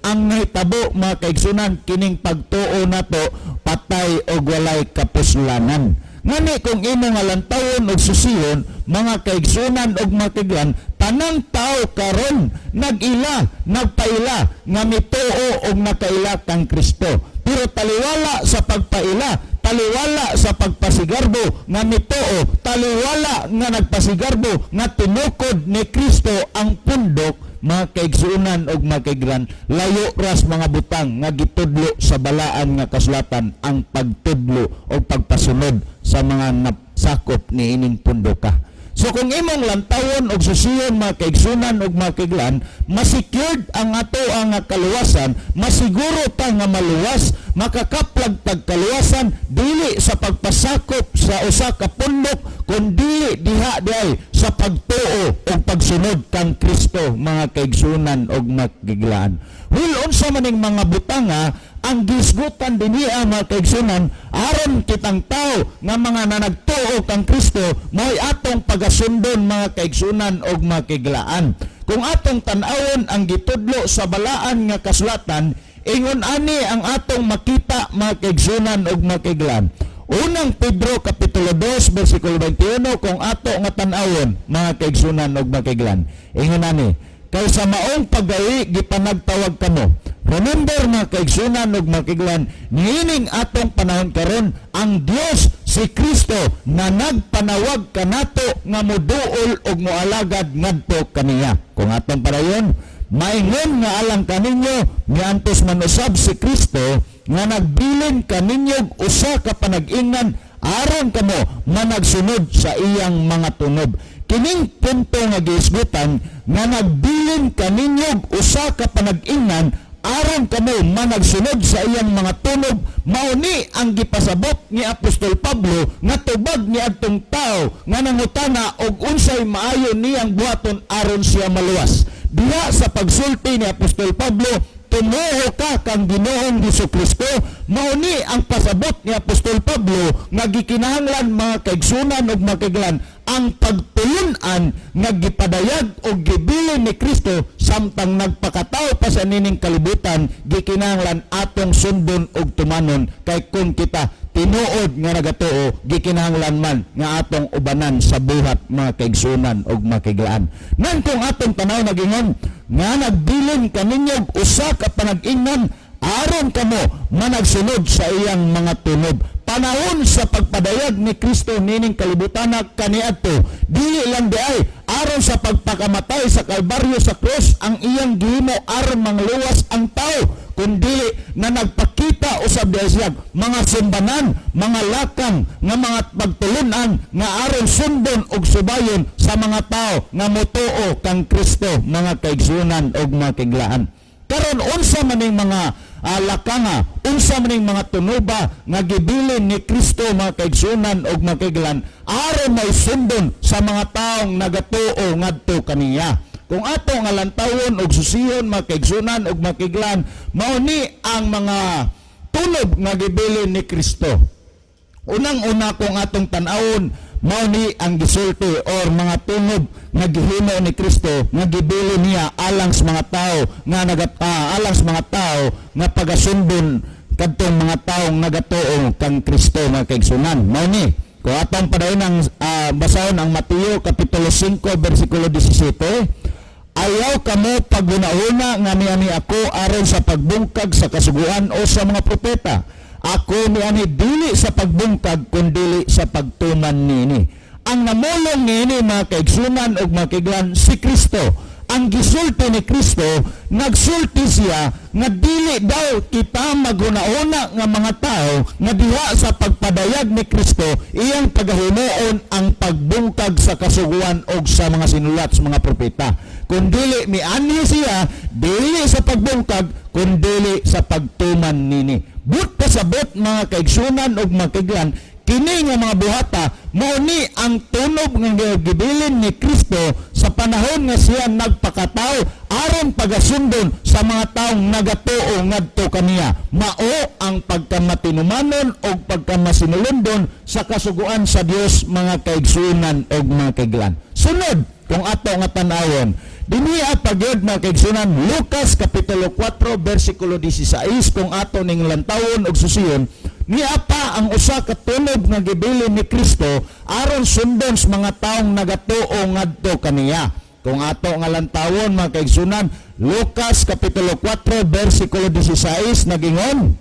ang nahitabo, mga kaigsunan, kining pagtuo nato patay og walay kapuslanan. Ngani kung imo nga lantawon og susihon, mga kaigsunan og mga, tanang tao karon nag-ila, nagpaila nga mituo og nakaila kang Kristo. Pero taliwala sa pagpaila, taliwala sa pagpasigarbo nga mituo, taliwala nga nagpasigarbo nga tinukod ni Kristo ang pundok, mga kaigsuonan og mga kaiglan, layo ras mga butang nga gitudlo sa balaan nga kasulatan ang pagtudlo o pagpasunod sa mga nasakop ni ining pundoka. So kung imong lantawon og susiyon, mga kaigsunan og mga kaiglan, masecured ang ato ang kaluwasan, masiguro ta nga maluwas, makakaplag tag kaluwasan dili sa pagpasakop sa usa ka pundok, kundi diha diay sa pagtuo og pagsunod kang Kristo, mga kaigsunan og mga kaiglan. Well, unsa maning mga butanga ang gisgutan dinhi, mga kaigsunan, aron kitang tao nga mga nanagtuo kang Kristo mao'y atong pagasundon, mga kaigsunan og mga kaiglaan? Kung atong tan-awon ang gitudlo sa balaan nga kasulatan, ingon ani ang atong makita, mga kaigsunan og mga kaiglaan. Unang Pedro kapitulo 2 bersikulo 21, kung ato nga tan-awon, mga kaigsunan og mga kaiglan, ingon ani, "Kay sa maong paggawi gipanagtawag kamo." Remember, mga kaigsunan ug mga kaiglan, niining atong panahon karon, ang Dios si Kristo na nagpanawag kanato nga moduol ug moalagad ngadto kaniya. Kung atong padayon, "Maingon nga alang kaninyo miantos man usab si Kristo nga nagbilin kaninyo usa ka panag-ingan aron kamo managsunod sa iyang mga tunob." Kining punto nga giisgutan nga nagbilin kaninyo usa ka panag-ingan aron kamo managsunod sa iyang mga tunob, mao ni ang gipasabot ni Apostol Pablo nga tubag ni adtong tao nga nangutana og unsay maayo niyang buhaton aron siya maluwas. Diha sa pagsulti ni Apostol Pablo, "Tumuo ka kang Ginoong Hesus Kristo," mao ni ang pasabot ni Apostol Pablo nga gikinahanglan, mga kaigsunan ug mga kaiglan, ang pagtulun-an nga gipadayag og gibilin ni Kristo samtang nagpakatao pa sa nining kalibutan, gikinahanglan atong sundon og tumanon, kay kung kita tinuod nga nagatuo, gikinahanglan man nga atong ubanan sa buhat, mga kaigsunan ug mga kaiglaan. Nan kung atong tanaw, nagingon nga nagbilin kaninyo usa ka panag-ingnan aron kamo managsunod sa iyang mga tunob. Panahon sa pagpadayag ni Kristo nining kalibutan kaniadto, dili lang diay aron sa pagpakamatay sa Kalbaryo, sa krus, ang iyang gihimo aron mangluwas ang tao, kundili na nagpakita usab diay siya mga sumbanan, mga lakang nga mga pagtulunan nga aron sundon og subayon sa mga tao nga motuo kang Kristo, mga kaigsunan og mga kaiglaan. Karon, unsa maning mga lakanga, unsa maning mga tunuba nga gibilin ni Kristo, mga kaigsunan og mga kaiglan, aron may sundon sa mga taong nagatuo ngadto kaniya? Kung ato nga lantawon og susihon, mga kaigsunan og mga kaiglan, mao ni ang mga tunob nga gibilin ni Kristo. Unang-una, kung atong tan-awon, mao ni ang gisulti or mga tunob nga gihimo ni Kristo nga gibilin niya alang sa mga tao nga alang sa mga tao nga pagasundon kadtong mga taong nagatuo kang Kristo, mga kaigsunan. Mao ni kung atong padayon ang basahon ang Mateo kapitulo 5 bersikulo 17, "Ayaw kamo paghunahuna nga miani ako aron sa pagbungkag sa kasuguan o sa mga propeta. Ako miani dili sa pagbungkag kundili sa pagtuman niini." Ang namulong niini, mga kaigsunan ug mga kaiglan, si Kristo. Ang gisulti ni Kristo, nagsulti siya nga dili daw kita maghuna-huna nga mga tao nga diha sa pagpadayag ni Kristo iyang pagahimuon ang pagbungkag sa kasuguan og sa mga sinulat sa mga propeta. Kundili mianhi siya dili sa pagbungkag kundili sa pagtuman nini. But pasabot, mga kaigsunan ug mga kaiglan, kini nga mga buhata mao ni ang tunob nga gibilin ni Kristo. sa panahon nga siya nagpakatao aron pagasundon sa mga taong nagatuo ngadto kaniya. Mao ang pagkamatinumanon o pagkamasinulondon sa kasuguan sa Dios, mga kaigsuonan og mga kaiglan. Sunod, kung ato nga tan-awon dinhi pa gyud, mga kaigsuonan, Lucas kapitulo 4 bersikulo 16, kung ato ning lantawon og susiyon, niya pa ang usa ka tunob nga gibilin ni Kristo aron sundon sa mga taong nagatuo ngadto kaniya. Kung ato nga lantawon, mga kaigsuonan, Lucas kapitulo 4 bersikulo 16, nagingon,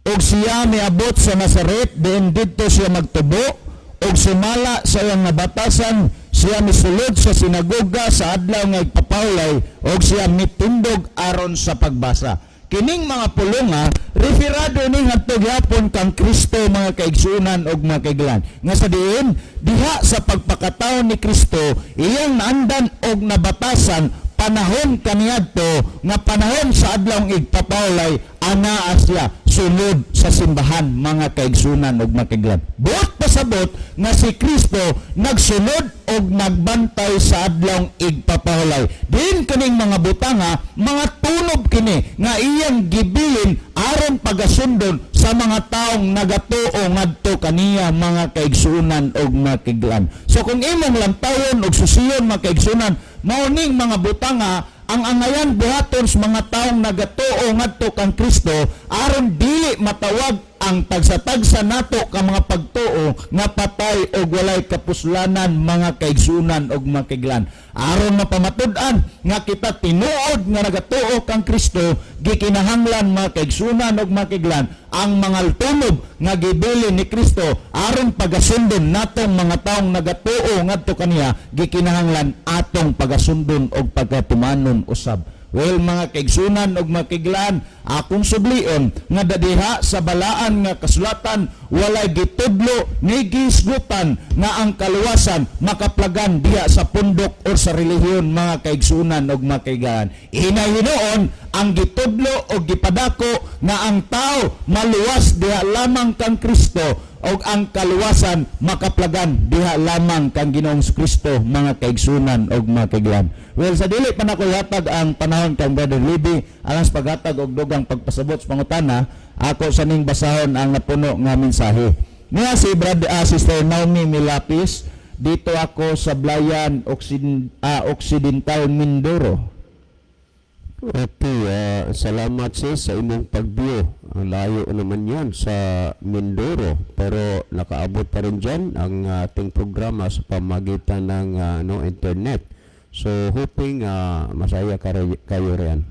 "Ug siya miabot sa Nazaret diin didto siya magtubo, ug sumala sa iyang nabatasan siya misulod sa sinagoga sa adlaw nga igpapawlay, ug siya mitindog aron sa pagbasa." Kining mga pulonga referado ni ngadto gyapon kang Kristo, mga kaigsuonan ug mga kaiglan, nga sa diin diha sa pagpakatawo ni Kristo iyang naandan og nabatasan panahon kaniadto nga panahon sa adlawng igpapawlay, anaa siya sulod sa simbahan, mga kaigsuonan ug mga kaiglan. Buot pasabot nga si Kristo nagsunod og nagbantay sa adlawng igpapawlay. Diin kining mga butanga, mga tunob kini nga iyang gibilin aron pagasundon sa mga taong nagatuo ngadto kaniya, mga kaigsuonan og mga kaiglan. So kung imong lantawon og susiyon, mga kaigsuonan, mao ning mga butanga ang angayan buhaton sa mga taong nagatuo ngadto kang Kristo aron dili matawag ang tagsa-tagsa nato ka mga pagtuo nga patay og walay kapuslanan, mga kaigsuonan og mga kaiglan. Aron mapamatud-an nga kita tinuod nga nagatuo kang Kristo, gikinahanglan, mga kaigsuonan og mga kaiglan, ang mga tunob nga gibilin ni Kristo aron pagasundon natong mga taong nagatuo ngadto kaniya, gikinahanglan atong pagasundon og pagkatumanon usab. Well, mga kaigsuonan og mga kaiglan, akong sublion nga dadiha sa balaan nga kasulatan walay gitudlo ni gisgutan nga ang kaluwasan makaplagan diha sa pundok or sa relihiyon, mga kaigsuonan og mga kaiglan. Hinay hinuon ang gitudlo og gipadako nga ang tao maluwas diha lamang kang Kristo og ang kaluwasan makaplagan diha lamang kang Ginoong Kristo, mga kaigsuonan og mga kaiglan. Well, sa dili pa nako ihatag ang panahon kang Brother Libby alang sa paghatag og dugang pagpasabot sa pangutana, ako sa ning basahon ang napuno nga mensahe. Niya si Brother Sister Naomi Milapis, "Dito ako sa Blayan, Occidental Mindoro." Okay, salamat sis sa imong pag-view. Ang layo naman yan sa Mindoro, pero nakaabot pa rin dyan ang ating programa sa pamagitan ng no, internet. So hoping masaya kayo riyan.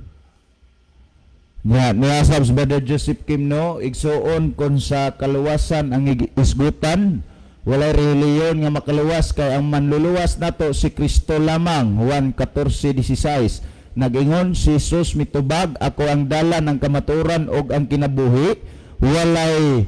Ya, niya sab si Brother Joseph Kim, no, "Igsuon, kon sa kaluwasan ang isgutan, walay relihiyon nga makaluwas kay ang manluluwas nato si Kristo lamang, Juan 14:16. Nagingon si Jesus mitubag, 'Ako ang dalan, ang kamatuoran ug ang kinabuhi. Walay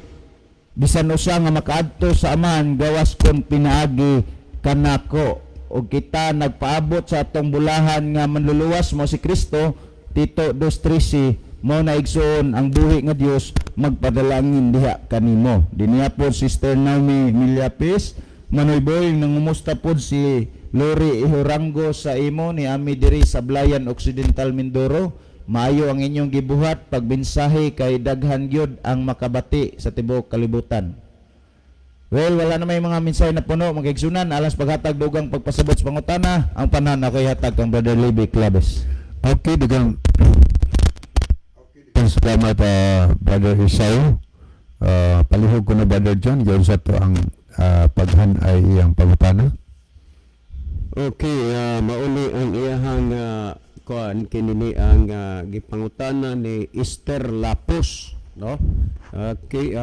bisan usa nga makaadto sa Amahan gawas kon pinaagi kanako.' Ug kita nagpaabot sa atong bulahan nga manluluwas mo si Kristo, Tito 2:13. Mao na, igsuon, ang buhi nga Dios magpadalangin diha kanimo." Dinhiya po Sister Naomi Milyapis, Manoy Boy, nangumusta pod si Lori Ihorango sa imo ni ami diri sa Blayan, Occidental Mindoro. Maayo ang inyong gibuhat pagmensahe kay daghan gyud ang makabati sa tibuok kalibutan. Well, wala na may mga mensahe na puno, mga kaigsuonan. Alang paghatag dugang pagpasabot sa pangutana, ang panahon ako ihatag kang Brother Libby Claves. Okay, daghang salamat, Brother Isao. Palihog ko na, Brother John, giyon sa to ang paghan ay iyang pangutana. Okay, mauni ang iyahang kuan, kinini ang gipangutana ni Esther Lapos, no? Okay,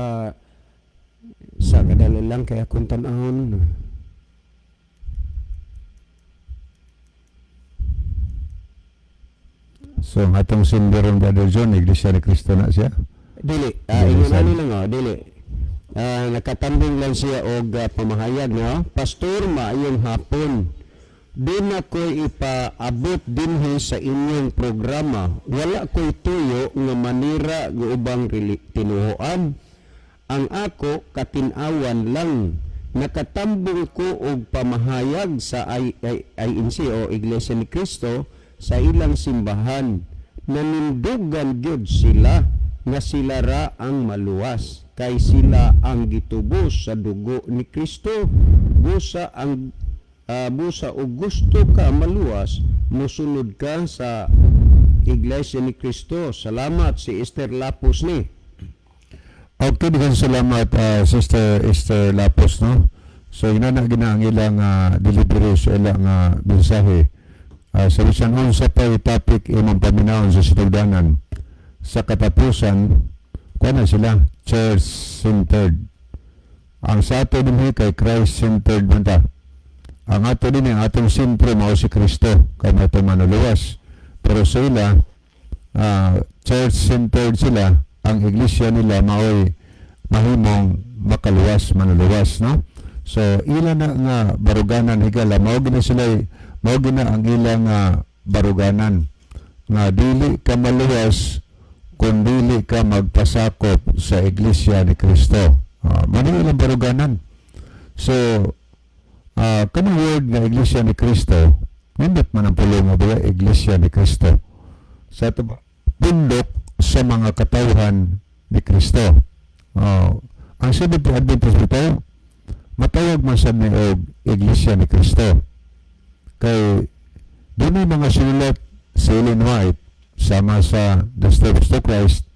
sa kadali lang kay akong tan-awon. So ang atong senderon, Brother John, Iglesia ni Cristo na siya. Dili, Dili, ingon sad. ani lang oh, dili. Nakatambing lang siya og pamahayag, no? "Pastor, maayong hapon. Di na ko'y ipaabot dinhi sa inyong programa. Wala ko'y tuyo nga manira nga ubang tinuhoan. Ang ako katinawan lang. Nakatambong ko og pamahayag sa INC o Iglesia ni Cristo sa ilang simbahan. Nanindugan gyud sila nga sila ra ang maluwas kay sila ang gitubos sa dugo ni Kristo. Busa og gusto ka maluwas, mosunod ka sa Iglesia ni Cristo. Salamat, si Esther Lapos ni. Okay, daghang salamat, Sister Esther Lapos, no? So inana gina ang ilang delivery sa ilang mensahe. Sa bisan unsa pa topic imong paminawon sa sinugdanan, sa katapusan kuha na sila, church-centered. Ang sa ato dinhi kay Christ-centered man ta. Ang ato din, ang atong sentro mao si Kristo kay mao atong manuluwas. Pero sa ila, church-centered sila, ang iglesia nila maoy mahimong makaluwas, manuluwas, no? So ila na nga baruganan, higala, mao gina sila, mao gina ang ilang baruganan nga dili ka maluwas kung dili ka magpasakop sa Iglesia ni Kristo. Mao ni ilang baruganan. So kanang word nga Iglesia ni Kristo, nindot man ang pulong nga ba, Iglesia ni Kristo. Sa ato ba, pundok sa mga katawhan ni Kristo. Oh, ang Seventh Adventist bitaw, matawag man sa ni og Iglesia ni Kristo. Kay dunay mga sinulat si Ellen White sama sa The Steps to Christ.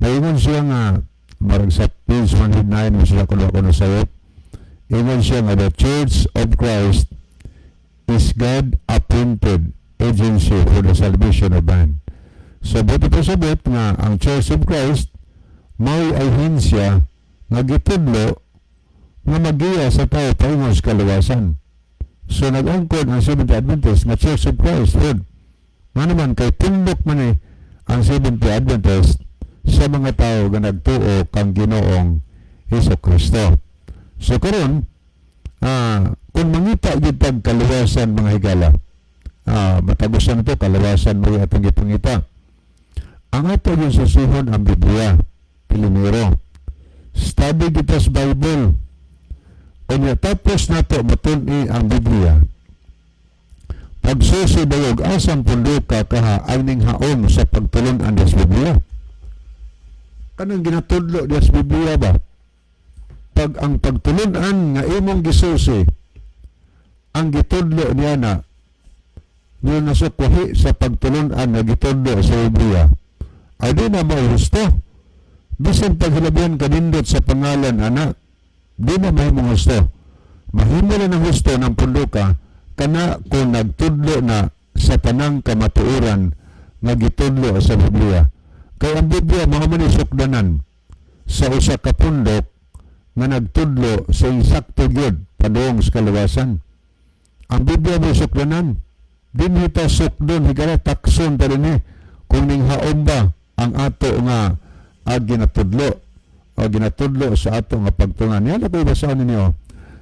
Naingon siya nga marag sa page 109 mo sila kuno ako nasayop. Ingon siya nga the Church of Christ is God appointed agency for the salvation of man. So buot pasabot nga ang Church of Christ mao'y ahensya nga gitudlo nga magiya sa tao paingon sa kaluwasan. So nag-angkon ang Seventh-day Adventist nga Church of Christ pod. Nga naman kay tindok man eh ang Seventh-day Adventist sa mga tao nga nagtuo kang Ginoong Hesus Kristo. So karon, kung mangita gyud tag kaluwasan, mga higala, matagusan ito, kaluwasan mo atong gipangita. Ang ato yung susihon ang Biblia, primero. Study kita sa Bible. Unya tapos nato matun-i ang Biblia. Pagsusi dayog asang punduka kaha ang ninghaom sa pagtulun-an sa Biblia. Kanang ginatudlo diya sa Biblia ba? Pag ang pagtulun-an nga imong gisusi ang gitudlo niya na niya nasukwahi sa pagtulun-an nga gitudlo sa Biblia, ay di na mo husto. Bisan paghilabihan kanindot sa pangalan ana, di na mahimong husto. Mahimo na ng husto ng punduka kana kung nagtudlo na sa tanang kamatuoran nga gitudlo sa Biblia. Kay ang Biblia mao man ni sukdanan sa usa ka pundok nga nagtudlo sa insakto gyud padung sa kaluwasan. Ang Biblia mo sukdanan. Dinhi ta sukdon, higala, takson ta dinhi kung ninghaom ba ang ato nga ginatudlo o ginatudlo sa ato nga pagtungan. Yan ako basahon ninyo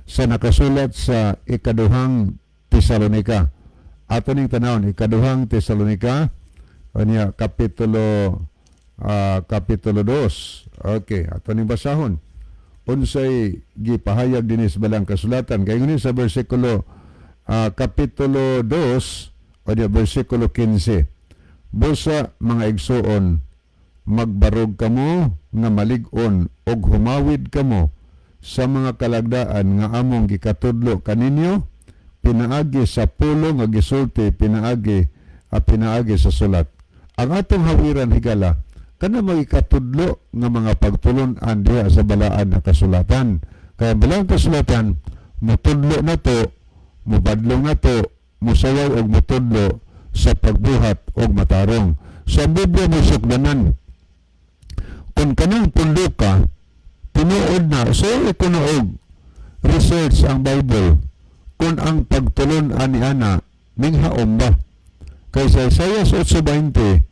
sa nakasulat sa Ikaduhang Tesalonika. Ato ning tanawon, Ikaduhang Tesalonika o niya kapitulo 2. Okay, ato ning basahon. Unsay gipahayag dinhi sa balang kasulatan? Kay nguni sa bersikulo kapitulo 2 o niya bersikulo 15. "Busa mga igsuon, magbarog kamo nga malig-on ug humawid kamo sa mga kalagdaan nga among gikatudlo kaninyo pinaagi sa pulong nga gisulti pinaagi sa sulat." Ang atong hawiran, higala, kana magikatudlo nga mga pagtulun-an diha sa balaan na kasulatan. Kaya balaan kasulatan mutudlo na to, mubadlong na to, musayaw og mutudlo sa pagbuhat og matarong. So ang Biblia mo sukdanan. Kung kanang punduka tinuod na, so kuno og research ang Bible kung ang pagtulun-an ni ana minghaom ba. Kay sa Isaiah 8:20,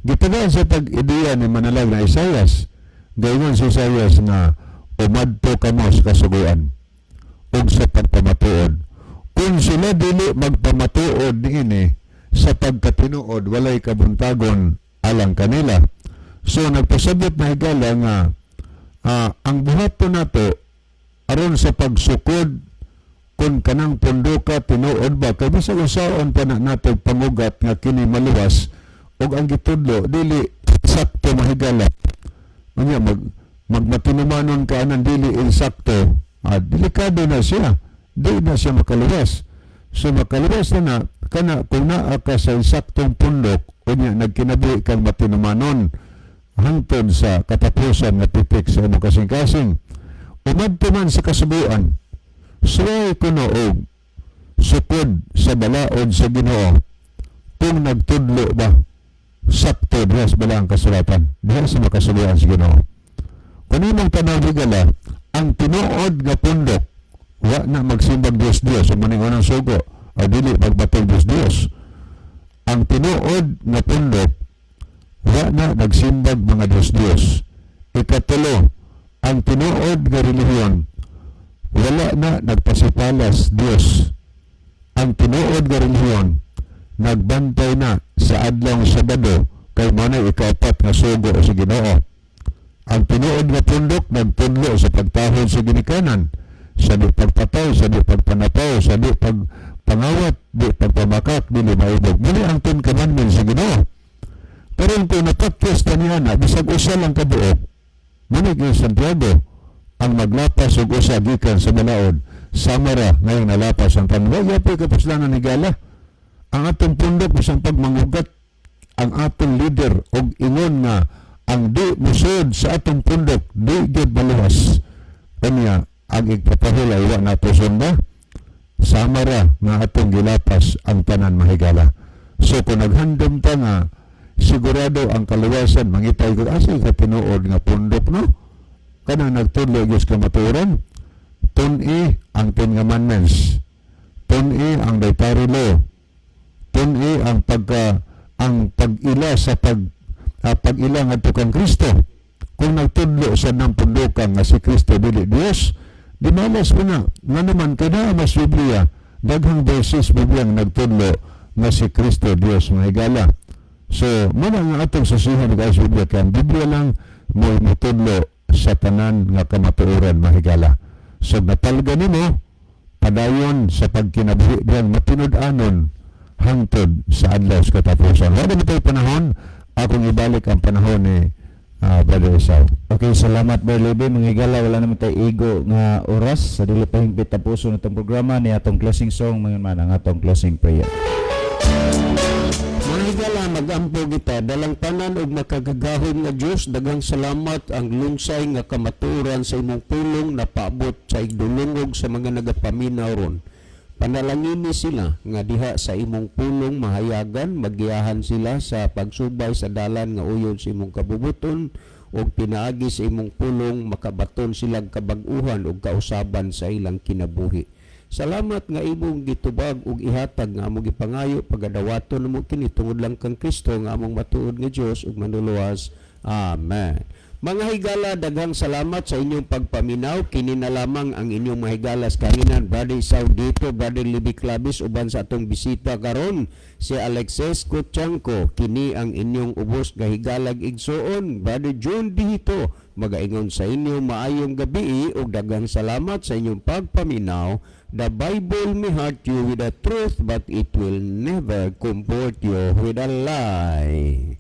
gitagaan sa tag-ideya ni manalag na Isaias. Gayon si Isaias nga umadto kamo sa kasuguan ug sa pagpamatuod. Kung sila dili magpamatuod niini sa pagkatinuod, walay kabuntagon alang kanila. So nagpasabot na, higala, nga ang buhaton nato Aron sa pagsukod kung kanang pundoka tinuod ba, kay bisag unsaon pa na nato pangugat nga kini maluwas ug ang gitudlo dili sakto, mahigala. Unya magmatinumanon ka anang dili insakto, delikado na siya, di na siya makaluwas. So makaluwas na na kana kung naa ka sa insaktong pundok, unya nagkinabuhi kang matinumanon hangtod sa katapusan nga titik sa imong kasing-kasing. Umadto man sa kasubuan, suway kuno og sukod sa balaod sa Ginoo kung nagtudlo ba sakto diha sa balaang kasulatan, diha sa makasubuan sa Ginoo. Kung imong tanaw, higala, ang tinuod nga pundok wa na magsimbag Dios Dios sa maning unang sugo o dili magbatog Dios Dios. Ang tinuod nga pundok wa na nagsimbag mga Dios Dios. Ikatulo, ang tinuod nga relihiyon wala na nagpasipalas Dios. Ang tinuod nga relihiyon nagbantay na sa adlawng Sabado kay mao na ikaapat nga sugo sa Ginoo. Ang tinuod nga pundok nagtudlo sa pagtahod sa ginikanan, sa di pagpatay, sa di pagpanataw, sa di pagpangawat, di pagpamakak, dili maibog. Muli ang Ten Commandments sa Ginoo. Pero kung napakyas na niya na, bisag usa lang kabuok, muna kay Santiago, ang maglapas og usa gikan sa balaod, samara ngayong nalapas ang tanan. Wa gyapon kapuslanan, higala. Ang atong pundok, bisan pagmangugat ang atong leader og ingon nga ang di musod sa atong pundok di gyud maluwas. Unya ang igpapahulay wa nato sunda, sama ra nga atong gilapas ang tanan, mahigala. So kung naghandom ta nga sigurado ang kaluwasan, mangitay ko asa ka tinuod nga pundok, no? Kanang nagtudlo gyud sa kamatuoran, tun-i ang Ten Commandments, tun-i ang dietary law, tun-i ang pag-ila sa pag-ila ngadto kang Kristo. Kung nagtudlo sa nang pundukan nga si Kristo dili Dios, di malas mo na. Nga naman kay naa mas Biblia, daghang verses Biblia ang nagtudlo nga si Kristo Dios, mga higala. So, muna nga atong susihan guys Biblia kay ang Biblia lang mo mutudlo sa tanan nga kamatuoran, mahigala. So natalga nimo padayon sa pagkinabuhi diyang matinud-anon hangtod sa adlaw sa katapusan. Wala na tayo panahon, akong ibalik ang panahon ni Brother Esau. Okay, salamat, Brother Lebe. Mga higala, wala naman tayo igo nga oras. Sa dili pa hingpit tapuson itong programa ni atong closing song, mga man ang atong closing prayer. Mga higala, magampo kita. Dalangpanan og makagagahom nga Dios, daghang salamat ang lunsay nga kamatuoran sa imong pulong na paabot sa igdulungog sa mga nagapaminaw ron. Panalangini sila nga diha sa imong pulong mahayagan, magiyahan sila sa pagsubay sa dalan nga uyon sa imong kabubuton ug pinaagi sa imong pulong makabaton silang kabag-uhan ug kausaban sa ilang kinabuhi. Salamat nga imong gitubag ug ihatag nga among gipangayo, pagadawaton namo kini tungod lang kang Kristo nga among matuod nga Dios ug manluluwas. Amen. Mga higala, daghang salamat sa inyong pagpaminaw. Kini na lamang ang inyong mahigala sa kanginan. Brother Isao dito, Brother Libby Clavis, uban sa atong bisita karon si Alexis Kutyanko. Kini ang inyong ubos nga higalag igsuon, Brother June dito. Magaingon sa inyo maayong gabi ug daghang salamat sa inyong pagpaminaw. The Bible may hurt you with the truth, but it will never comfort you with a lie.